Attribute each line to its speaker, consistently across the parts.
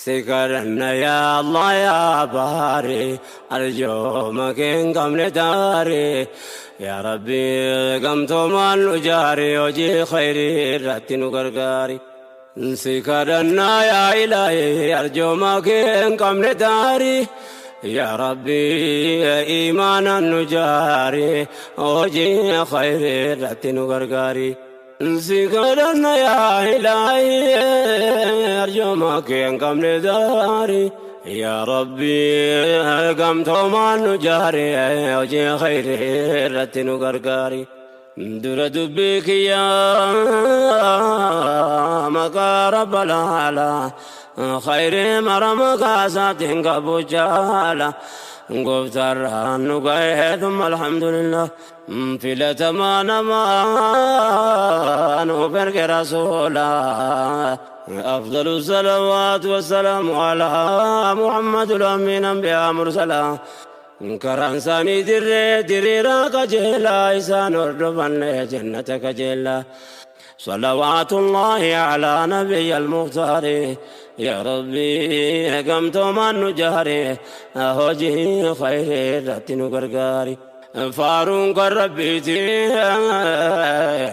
Speaker 1: Si kadhanna yaa Allah yaa baari, arjooma keen qabne taari. Yaa Rabbi gamtoomaan nu jaari, hojii khayrii irratti nu gargaari. Si kadhanna yaa Ilaahi, arjooma keen qabne taari. Yaa Rabbi iimaanaan nu jaari, hojii khayrii irratti nu gargaari. Si kadhanna yaa Ilaahi, arjooma keen qabne taari. Yaa Rabbi gamtoomaan nu jaari, hojii khayrii irratti nu gargaari. Dura dubbii kiyyaa maqaa Rabbal aalaa, khayrii mara maqaa isaatiin qabu jaala. Gooftaarraan nu ga'ee thumma alhamdulillah, filatamaa namaa nuuf erge rasuula. أفضل الصلوات والسلام على محمد الأمين أنبياء مرسلا. Karaan isaanii dirree diriiraa qajeelaa, isaan hordofanne jannata qajeelaa. صلوات الله على نبي المختار. يا ربي قمت من نجاري، هوجي خير رتن غرغاري. فارون ربيتي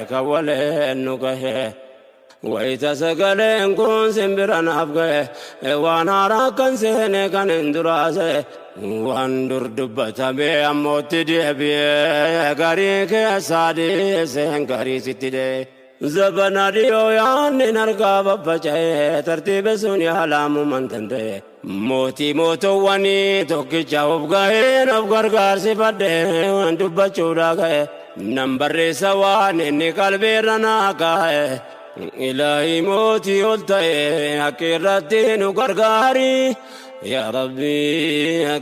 Speaker 1: كولين نقه wayita sagaleen kun simbira naaf ga'e, waan haaraa kan seene kan hin duraase, waan dur dubbatame ammootti deebi'ee garii keessaa dhiiseen garii sitti dee. Zabana dhiyoo yaanni harkaa baffaca'ee, tartiiba sun yaalaamuu danda'e. Mootii mootowwanii tokkicha of ga'een of gargaarsifadhee dubbachuudhaa ga'e. Nan barreessa waan inni qalbiirra naa kaa'e. Ilaahi mootii ol ta'e akka irratti nu gargaari. Yaa Rabbi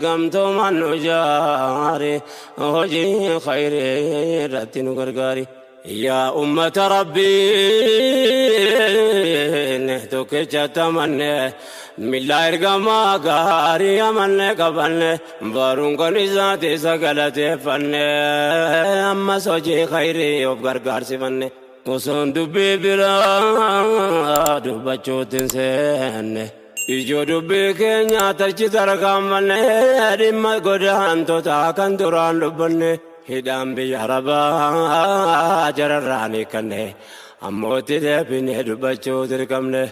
Speaker 1: gamtoomaan nu jaari, hojii khayrii irratti nu gargaari. Yaa ummata Rabbii tokkicha tamanne, milla ergamaa gaarii amanne qabanne, baruun kan isaati isa galateeffanne, ammas hojii khayrii of gargaarsifanne. Osoon dubbii biraa dubbachuutti hin seenne, ijoo dubbii keenya tachi tarkaanfanne, dhimma godaantota kan duraan dubbanne, hidhaan biyya Arabaa jararraan hiikanne, ammootti deebinee dubbachuu dirqamne.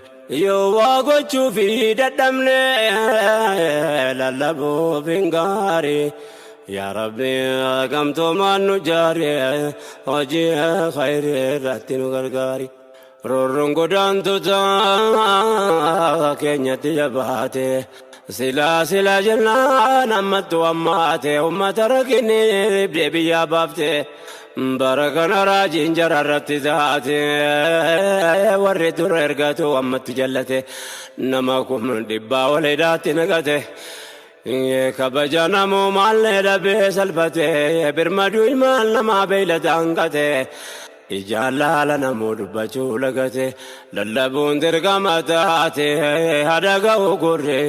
Speaker 1: Yoo waa gochuu fi dadhabne lallabuuf hin gaarii. Yaa Rabbi gamtoomaan nu jaari, hojii khayrii irratti nu gargaari. Roorroon godaantota keenyatti jabaate, silaa silaa jennaan ammattu ammaate, ummata rakkinni dhibdee biyyaa baafte. Bara kana raajiin jararratti taate, warri dura ergatu ammatti jallate, nama 100,000 ol hidhaatti naqate. Kabaja namumaallee dhabee salphate, birmaduu ilmaan namaa beeylada hanqate. Ijaan laala namuu dubbachuu lagate, lallabuun dirqama taate hada ga'u gurre.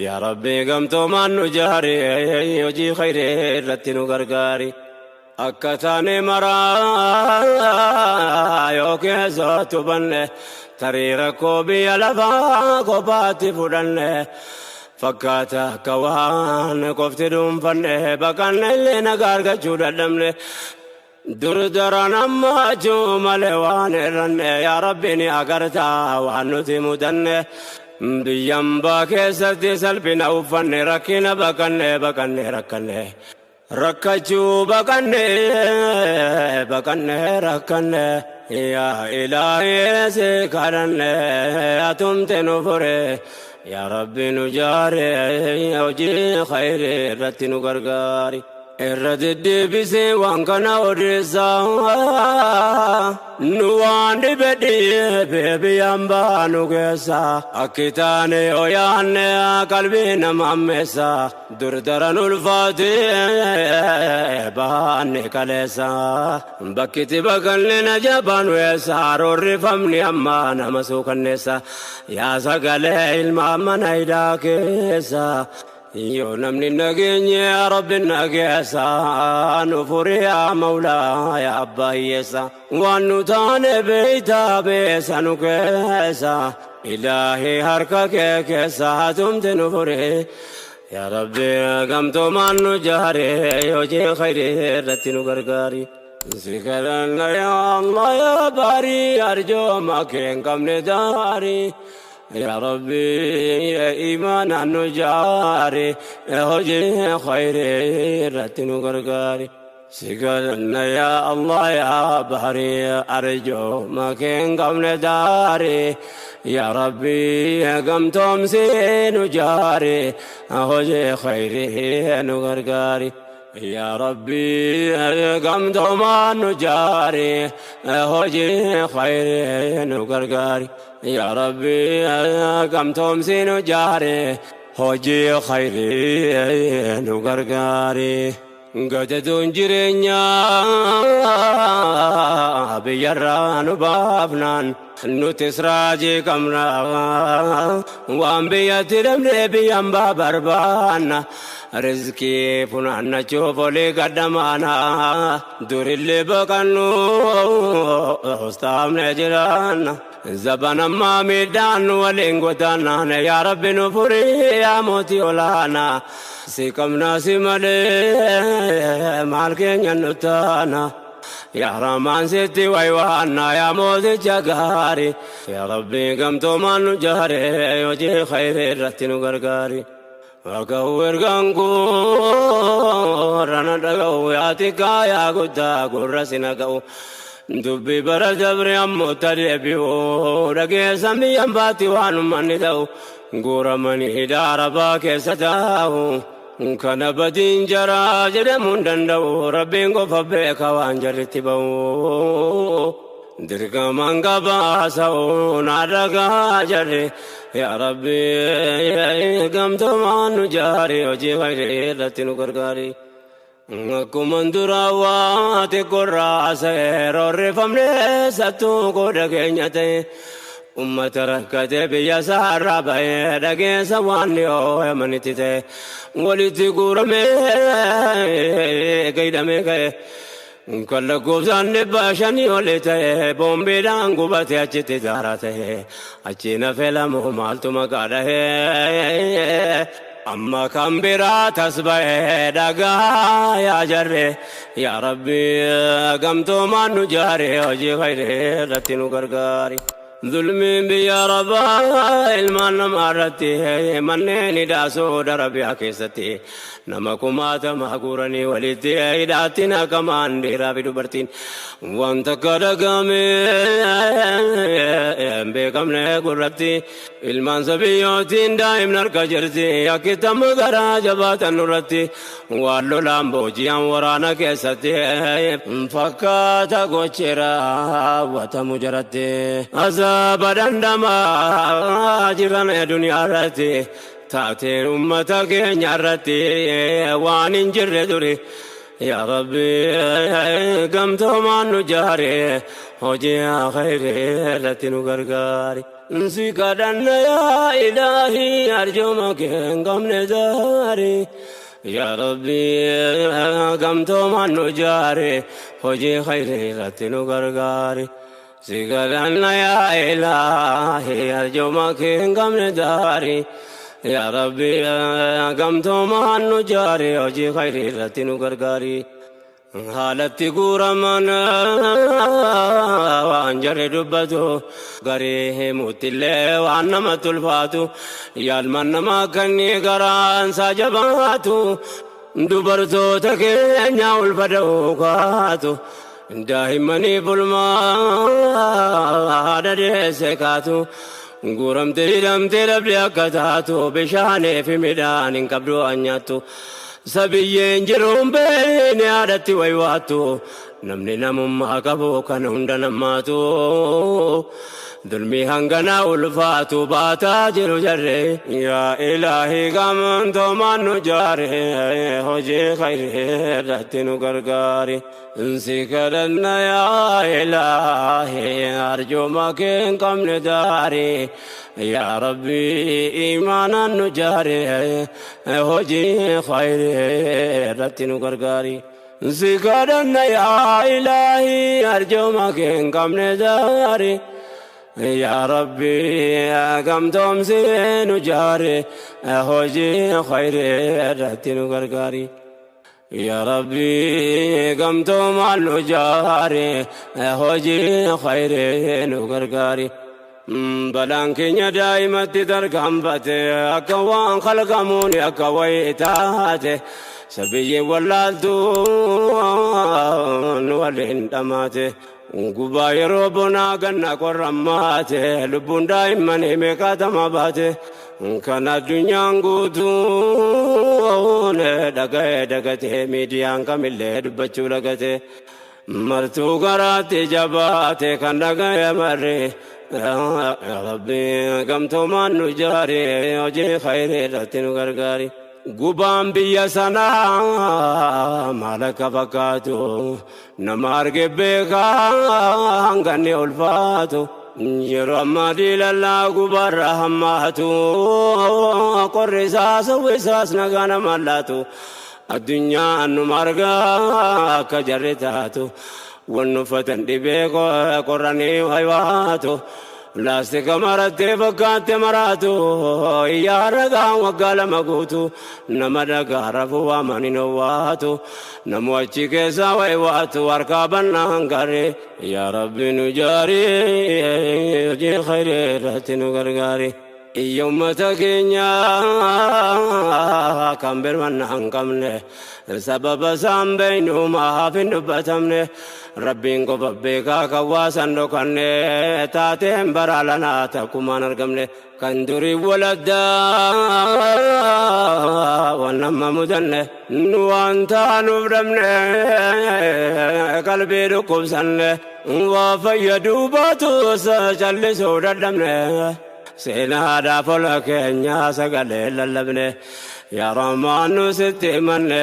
Speaker 1: Yaa Rabbi gamtoomaan nu jaari, hojii khayrii irratti nu gargaari. Akka taane maraa yoo keessattu banne, tarii rakkoo biyya lafaa kophaatti fudhanne. Fakkaata akka waan qofti dhuunfanne, baqanne illee nagaa argachuu dadhabne. Dur daran ammachuu malee waan irranne, yaa Rabbi ni agartaa waan nuti mudanne. Biyyambaa keessatti salphina uffanne, rakkina baqanne baqanne rakkanne. Rakkachuu baqanne baqanne rakkanne. Yaa Ilaahi si kadhanne, atumte nu fure. Yaa Rabbi nu jaare, hojii khayrii irratti nu gargaari. Irra deddeebisee waan kana odeessaa, nu waan dhibe dhiibee biyyaan baanu keessa, akki taane yoo yaanne qalbii nama ammeessa, dur daran ulfaatee baanne kaleessa, bakkitti baqanne na jabaan weessa, roorrifamni amma nama suukanneessa. Yaa sagalee ilma mana hidhaa keessa, yoo namni nageenye Rabbi nageessa, nu furi yaa Mawlaa yaa abbaa hiyyeessa. Waan nu taane beeytaa beessa nu keessa. Ilaahi harka kee keessa hatumte nu fure. Yaa Rabbi gamtoomaan nu jaare hojii khayrii irratti nu gargaari. Si kadhanna yaa Allah yaa baarii arjooma kee hin qabne daarii. Yaa Rabbi iimaanaan nu jaare hojii khayrii irratti nu gargaari. Si kadhanna yaa Allah yaa baarii arjooma kee hin qabne daarii. Yaa Rabbi gamtoomsee nu jaare hojii khayrii nu gargaari. Yaa Rabbi gamtoomaan nu jaare hojii khayrii nu gargaari. Yaa Rabbi gamtoomsee nu jaare hojii khayrii nu gargaari. Gadaduun jireenyaa biyyarraa nu baafnaan nutis raajii qabna. Waan biyyatti dhabnee biyyaan baa barbaanna. Rizqii funaannachuuf olii gaddamaana. Durillee baqannu ustaafne jiraanna. Zaban ammaa miidhaan nu waliin godaannaan yaa Rabbi nu furii yaa mootii olaanaa. Si qabnaa si malee maal keenya nu taana. Yaa Rahmaan sitti waywaanna yaa mooticha gaarii. Yaa Rabbi gamtoomaan nu jaare hojii khayrii irratti nu gargaari. Dhaga'u ergaan gurra dhaga'u yaa xiqqaa yaa guddaa gurra si naga'u. Dubbi bara dabre ammoo tadeebi'u dhageessan biyyaan baatti waan uummanni ta'u. Guuramanii hidhaa arabaa keessa taa'u. Kana badiin jaraa jedhamuu hin danda'u rabbiin qofa beeka waan jarritti ba'u. Dirqamaan gabaasa'u naa dhagaa jarri. Yaa Rabbi gamtoomaan nu jaari hojii khayrii irratti nu gargaari. Akkuma duraa waa xiqqoorraa seerorrifamnee sattuu qooda keenya ta'e. Ummata rakkatee biyya isaarraa ba'ee dhageessa waan dhiyoo amanitti ta'e. Walitti guuramee gaidhamee ka'e. Kan lakkoofsaan 500 oli ta'e boombiidhaan gubate achitti daaraa ta'e. Achi nafee lamu maaltu maqaa dhahee. Amma kan biraa tas ba'ee dhagaa yaa jarre. Yaa Rabbi gamtoomaan nu jaare hojii khayrii irratti nu gargaari. Zulmiin biyya arabaa ilmaan namaa irratti manneen hidhaa Saudi Arabiyaa keessatti nama kumaatama guuranii walitti hidhaatti naqamaan dhiiraa fi dubartiin wanta akka dhagamee hin beekamne gurratti ilmaan sabiyyootiin daa'imni harka jirti akkittama garaa jabaatan nurratti waan lolaan booji'an waraana keessatti fakkaata gochi raawwatamu jaratti. Azaaba dhandhamaa jiran duniyaa irratti taateen uummata keenya irratti waan hin jirre duri. Yaa Rabbi gamtoomaan nu jaare hojii khayrii irratti nu gargaari. Si kadhanna yaa Ilaahi arjooma kee hin qabne daari. Yaa Rabbi gamtoomaan nu jaare hojii khayrii irratti nu gargaari. Si kadhanna yaa Ilaahi arjooma kee hin qabne daari. Yaa Rabbi gamtoomaan nu jaare hojii khayrii irratti nu gargaari. Haalatti guuraman waan jarri dubbatu garii himuuttillee waan namatti ulfaatu yaalman namaa kanni garaan isaa jabaatu dubartoota keenya ulfa da'uu kaatu daa'immanii bulmaa haadha deesse kaatu. Guuramtee hidhamtee dhabdee akka taatu bishaanii fi midhaan hin qabdu waan nyaattu. Sabiyyeen jiruun beekne haadhatti waywaattu. Namni namummaa qabu kan hunda namaatu. Dulmii hanganaa ulfaatu baataa jiru jarre. Yaa Ilaahi gamtoomaan nu jaare hojii khayrii irratti nu gargaari. Si kadhanna yaa Ilaahi arjooma kee hin qabne daari. Yaa Rabbi iimaanaan nu jaare hojii khayrii irratti nu gargaari. Si kadhanna yaa Ilaahi arjooma kee hin qabne daari. Yaa Rabbi gamtoomsee nu jaare hojii khayrii irratti nu gargaari. Yaa Rabbi gamtoomaan nu jaare hojii khayrii nu gargaari. Balaan keenya daa'imatti tarkaanfate akka waan kalqamuun akka wayii taate sabiyyi wallaaltuun waliin dhamaate. Gubaa yeroo bonaa ganna qorrammaate lubbuun daa'immanii meeqaatama baate kan addunyaan guutuun dhaga'ee dagatee miidiyaan kamillee dubbachuu lagatee martuu garaatti jabaate kan dhaga'ee marree. Yaa Rabbi gamtoomaan nu jaare hojii khayrii irratti nu gargaari. Gubaan biyya sanaa maal akka fakkaatu nama arge beekaa hanganni ulfaatu. Yeroo ammaa diilallaa gubaarra hammaatu qorri isaas hawwisaas nagaa nama laatu. Addunyaan nu margaa akka jarri taatu. Wanni uffatan dhibee qorranii waywaatu. Laastika marattee fakkaatte maraatu iyyaa ragaan waggaa lama guutu nama dhagaa rafuu waamanii nowwaatu namu achi keessaa waywaatu harkaa bannaan garee. Yaa Rabbi nu jaarii hojii khayrii irratti nu gargaari. Iyya uummata keenya kan birmannaa hin qabne sababa isaan beeknu maaf hin dubbatamne Rabbiin qofa beekaa kan waasan dhokanne taateen bara lanaa takkumaan argamne kan durii waladdaa waan nama mudanne nu waan taanuuf dhabne qalbii dhukkubsanne waa fayyaduu baatus callisuu dadhabne. Seenaadhaaf ola keenya sagalee lallabne yaa Rahmaan nu sitti himanne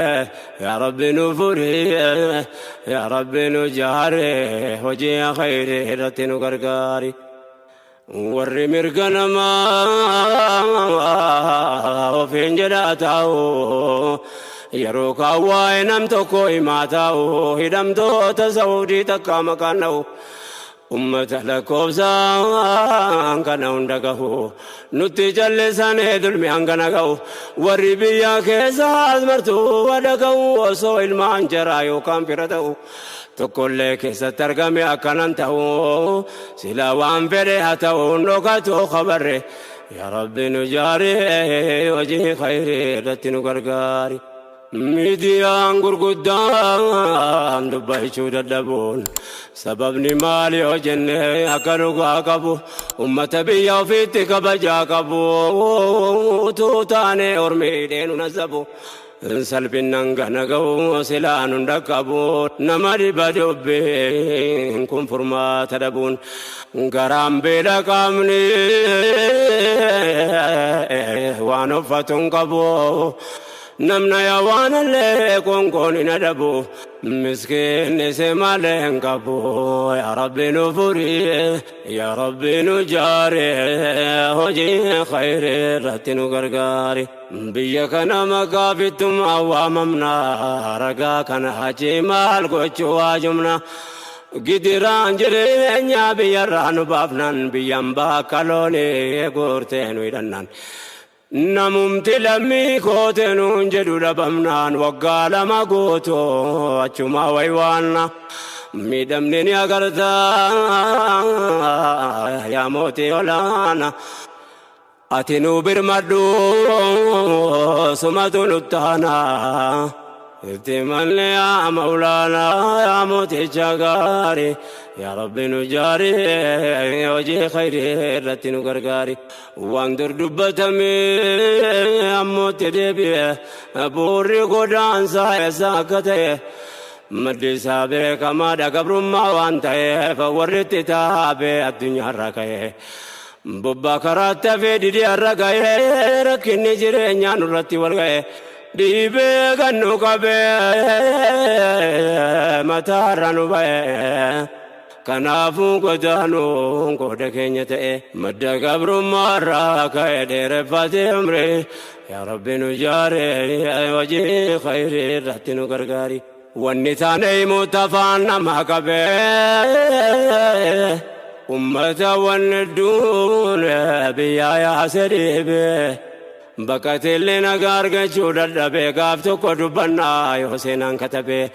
Speaker 1: yaa Rabbi nu furii yaa Rabbi nu jaare hojii khayrii irratti nu gargaari. Warri mirga namaa ofiin jedhaa taa'u yeroo kaan waa'ee nam tokko himaa taa'u hidhamtoota Saawudii takka maqaan dha'u. Ummata lakkoofsaan kana hunda gahu nutti callisanii dulmi hangana gahu warri biyya keessaas martuu wadha gahu osoo ilmaan jaraa yookaan fira ta'u tokkollee keessatti argame akkanan ta'u sila waan fedhe haa ta'u dhokatu khabarre. Yaa Rabbi nu jaare hojii khayrii irratti nu gargaari. Miidiyaan gurguddaan dubbachuu dadhabuun sababni maali yoo jenne akka dhugaa qabu ummata biyya ofiitti kabajaa qabu utuu taane ormiidhee nu nasabu. Salphinnan gana ga'u silaan hunda qabu nama dhiba dubbiin kun furmaata dhabuun garaan beela qaamni waan uffatu hin qabu. Namna yaa waan illee konkoon hin adabu miskiinni si malee hin qabu. Yaa Rabbi nu furii yaa Rabbi nu jaare hojii khayrii irratti nu gargaari. Biyya kana maqaa fittummaa waamamna ragaa kana achi maal gochuu waajumna. Gidiraan jireenyaa biyyarraa nu baafnan biyyaan bakka loonii guurtee nu hidhannan. Namumti lammii kootee nuun jedhu dhabamnaan waggaa lama guutuu achuma waywaanna. Miidhamni ni agartaa yaa mootii olaana. Ati nu birmadhu sumatu nuttaana. Itti malli yaa maulaanaa yaa mooticha gaarii yaa Rabbi nu jaarii hojii khayrii irratti nu gargaari. Waan dur dubbatamee ammootti deebi'e buurri godaansaa eessa akka ta'e maddi isaa beekamaadha gabrummaa waan ta'eef warri itti taabee addunyaarra ka'e. Bobbaa karaatti hafee didee har'a ga'ee rakkinni jireenyaa nurratti wal ga'e. Dhiibee kan nu qabee mataarra nu ba'e. Kanaafuu godaanuun qooda keenya ta'e madda gabrummaarraa ka'e dheereffatee umrii yaa Rabbi nu jaaree hojii khayrii irratti nu gargaari. Wanni taane himuutti afaan nama qabee Ummata wanni duune biyyaa yaase dhiibee. Bakkatillee nagaa argachuu dadhabee gaaf tokko dubbannaa yoo seenaan katabee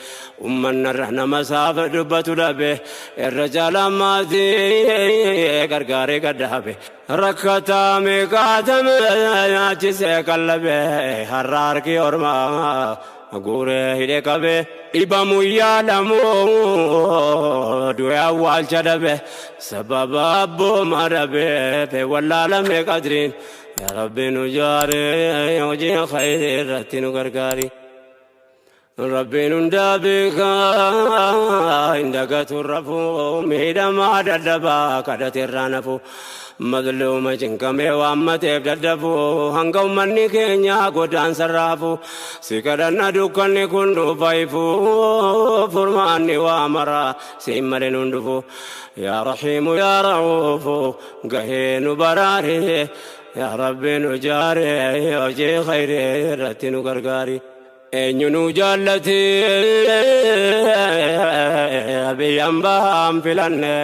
Speaker 1: ummannarra nama saafa dubbatu dhabee irra caalaan maatii gargaaree gaddaabe rakkataa meeqaatame nyaachisee qallabee har'a harki ormaa guuree hidhee qabee dhibamu yaadamu du'e awwaalcha dhabe sababa abboomaa dhabee wallaalame qadriin. Ya Rabbi nu jaare hojii khayrii irratti nu gargaari. Rabbiin hundaa beekaa hin dagatu rafuu miidhamaa dadhabaa kadhate irraa nafu mazluuma cinqamee waammateef dadhabu hanga ummanni keenya godaansa raafu si kadhanna dukkanni kun dhufa ifu furmaanni waa mara siin malee nun dhufu yaa rahiimu yaa ra'uufu gahee nu baraare. Ya Rabbi nu jaare hojii khayrii irratti nu gargaari. Eenyu nu jaallate biyyaan bahaan filanne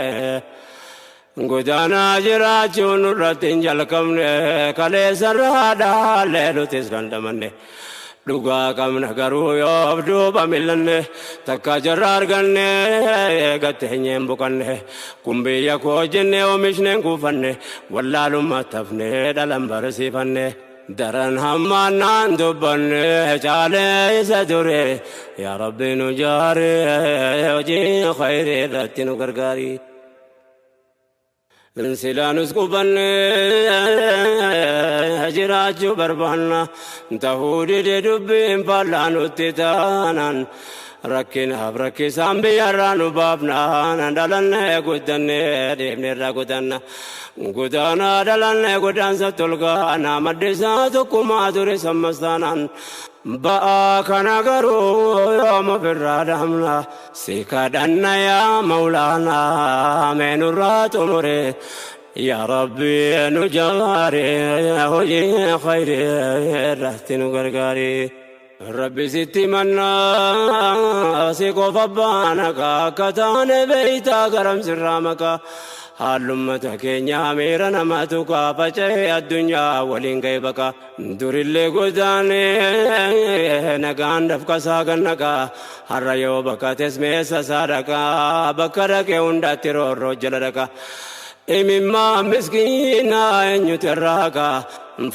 Speaker 1: godaanaa jiraachuun nurratti hin jalqabne kaleessarraa dhaallee nutis dandamanne. Dhugaa qabna garuu yoo of duuba millanne takka jarra arganne gatteenyeen buqanne kun biyya koo jenne oomishneen kuufanne wallaalummaa tafne dhalan barsiifanne daran hammaannaan dubbanne caalee isa ture yaa Rabbi nu jaare hojii khayrii irratti nu gargaari. Silaanus qubanne jiraachuu barbaanna tahuu dide dubbiin faallaa nutti taanaan rakkinaaf rakkisaan biyyarraa nu baafnaan dhalannee guddannee deemneerraa gudanna godaanaa dhalannee godaansa tolgaana maddisaa tokkummaa ture sammas taanaan ba'aa kana garuu yoom ofirraa dhaamna si kadhanna yaa Mawlaanaa mee nurraa xumure yaa Rabbi nu jaare hojii khayrii irratti nu gargaari. Rabbi sitti mannaa si qofa baana akka taane beeytaa garam sirraa maqaa haallummata keenyaa miira nama tuqaa faca'ee addunyaa waliin ga'e baqa durillee godaanee nagaan dafqasaa gannaqaa har'a yoo bakkates meessa isaa dhaqaa bakka dhaqee hundatti roorroo jala dhaqa. Imimmaa miskiinaa eenyutu irraa haqa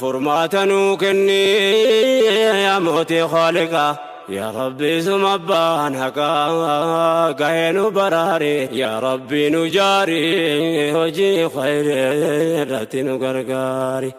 Speaker 1: furmaata nuu kenni yaa mootii khaaliqaa. Ya Rabbi suma abbaan haqaa gahee nu baraare yaa Rabbi nu jaari hojii khayrii irratti nu gargaari.